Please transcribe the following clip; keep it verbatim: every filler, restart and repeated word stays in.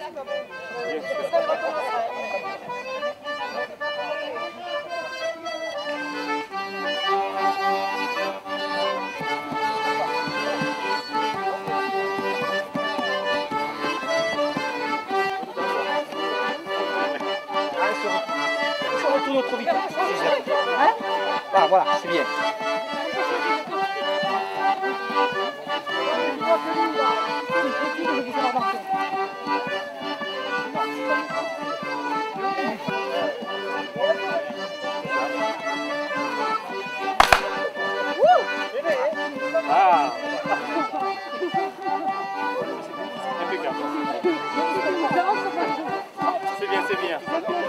Ah, il se retourne trop vite. Hein ? Ah, voilà, c'est bien. Ah. Impeccable. C'est bien, c'est bien.